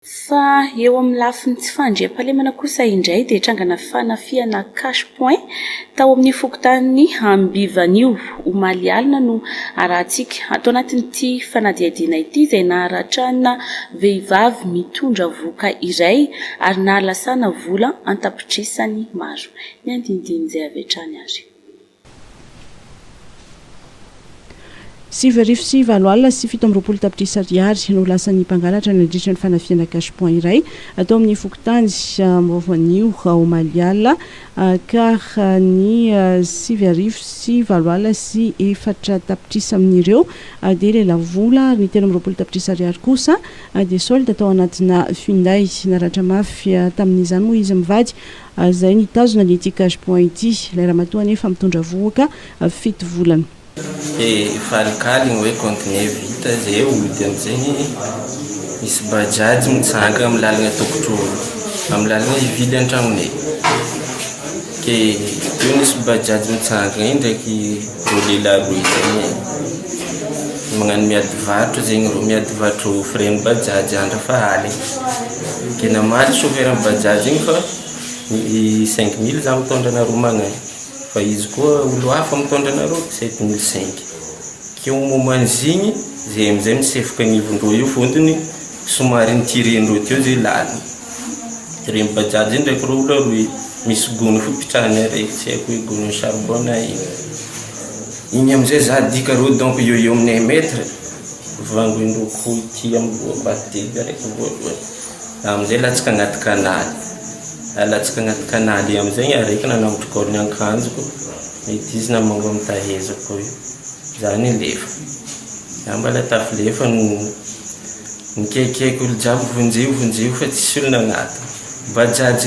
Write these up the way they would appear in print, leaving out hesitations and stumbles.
Fa eo amin'ny lafiny tsy fandriampahalemana kosa indray dia trangana fanafihana cash point tao amin'ny fokontanin'i Ambivanio omaly alina no arahantsika ato anatin'ity fanadihadiana ity izay naharatrana vehivavy mitondra vohoka iray ary nahalasana vola an-tapitrisany maro. Ny andinindin'izay avy hatrany ary. 829 tapitrisa ariary no lasan'ny mpangalatra nandritra ny fanafihana cash point iray tao amin'ny fokontany Amboavanio omaly alina ka ny 889 tapitrisa amin'ireo dia lelavola ary ny 23 tapitrisa ariary kosa dia solde tao anatina finday. Naratra mafy tamin'izany moa izy mivady izay nitazona ny ity cash point ity. Ilay ramatoa anefa mitondra vohoka fito volana. De falikaligny hoe compte-nay vita zay hody amizegny misy bajaj mitsangana amy lalagna tokotro amy lalagna hivily antragnonay ke teo nisy bajaj mitsangana igny ndraiky rô lehilahy roe zegny magnano miady varotra zegny rô miady varotra frais-n'ny bajaj andra fa aligny ke namaly chauffeur-n'ny bajaj igny fa ny 5000 za mitondra anareo magnagny fa izy koa olo hafa mitondra anareo 7500 ke au moment zigny zay amizay misefoka agnivondreo io fôtony somary nitirendreo teo zay lalina tireny bajaj iny ndraiky rô olo aroe misy gony fipitrahany araiky tsy haiko hoe gony charbon na ino igny amizay za dika rô donc eo eo amin'ny 1 mètre vangoindreo koa ity amy lohako aty araiky voalohany amizay latsaka agnaty kanaly latsaka agnaty kanaly amizay araiky nanambotry col-ny akanjoko mety izy namango amy tahezako io za nilefa za mbala tafilefa nikaikaiky olo jiaby vonjeo vonjeo fa tsisy olo nagnato bajaj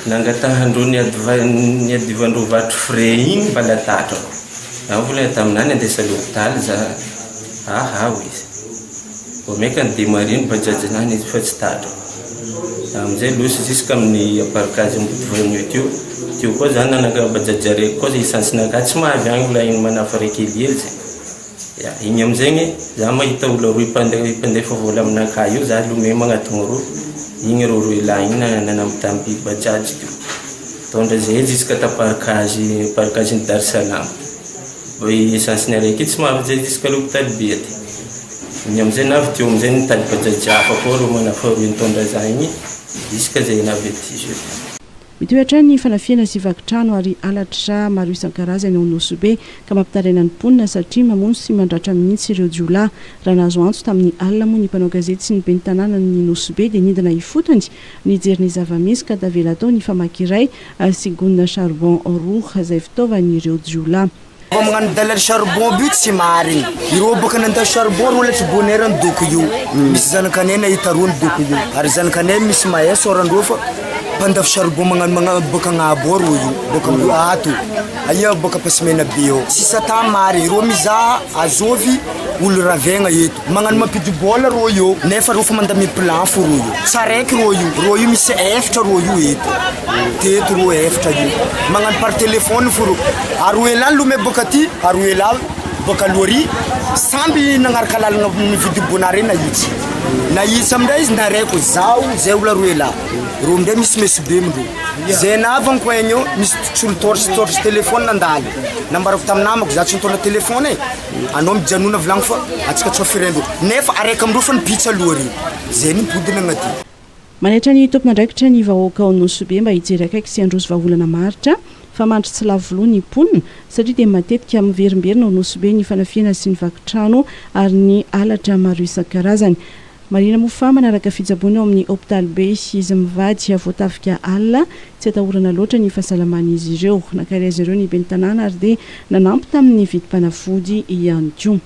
nangatahandreo niadivandreo vatro frais igny mbala tatrako za mivolagna taminany andesa l'hôpital za aha hoy izy vao maika nidémarrer ny bajaj anany izy fa tsy tatrako amizay losy jusque amin'ny parkage Ambodivanio teo teo koa za nananga bajaj araiky koa essence-nakahy tsy mahavy agny la iny manafa raiky helihely zay ya igny amizegny za mahita olo aroe mpandefa vola aminakahy io za lomay magnatogno rô igny rô roe lahy igny nanambitamby bajaj teo tondra zay jusque ta parkage parkage-ny Dar Salam essence-ny araiky io tsy mahavy zay jusque l'hôpital be aty igny amizay navy teo amizay nitady bajaj hafa koa rô manafa roe nitondra za igny jusque zay navy aty zay. Mitohy hatrany ny fanafihana sy vaky trano ary halatra maro isan-karazany ao Nosy Be ka mampitaraina ny mponina satria mamono sy mandratra mihitsy ireo jiolahy. Raha nahazo antso tamin'ny alina moa ny mpanao gazety sy ny ben'ny tanànan'ny Nosy Be dia nidina ifotony nijery ny zava-misy ka tavela tao ny famaky iray sy gonina charbon roa izay fitaovan'ireo jiolahy. Fa magnano dalal charbon aby io tsy marigny. Ireo bôka nandalo charbon rô tsy bonheur ny doko io. Misy zanakanay nahita rô ny doko io. Ary zanakanay misy mahay sôrandreo fa mpandafo charbon magnano magnano bôka agnabo ao rô io. Bôka ato. Aia bôka Ampasimena be ao. Tsisy ata marigny. Rô mizaha azôvy olo ravegna eto. Magnano mampidi-bôla rô io. Nefa rô fa mandamy plan fô rô io. Tsy araiky rô io. Rô io misy efatra rô io eto. Teto rô efatra io. Magnano par téléphone fô rô. Aroe lahy lomay bôka aty, aroe lahy bôka aloha ary, samby nagnaraka lalagna nividy bonare nahitsy. Nahitsy amindray izy naraiko zaho zay olo aroe lahy. Rô amindray misy meso be amindreo. Zay navy an-coin eo misy tsolo torche torche téléphone nandalo. Nambarako tamin'ny namako za tsy nitondra téléphone e. Anao mijanona volagno fa antsika tsy offrir-ndreo. Nefa araiky amindreo fa nipitsa aloha ary. Zay nimpodina agnaty. Manaitra ny tompon'andraikitra ny vahoaka ao Nosy Be mba hijery akaiky sy handroso vahaolana maharitra fa mandry tsy lavo loha ny mponina satria dia matetika miverimberina ao Nosy Be ny fanafihana sy ny vaky trano ary ny halatra maro isan-karazany. Marihina moa fa manaraka fitsaboana ao amin'ny hopitaly be izy mivady voatafika alina, tsy atahorana loatra ny fahasalaman'izy ireo. Nankahery azy ireo ny ben'ny tanàna ary dia nanampy tamin'ny vidim-panafody ihany koa.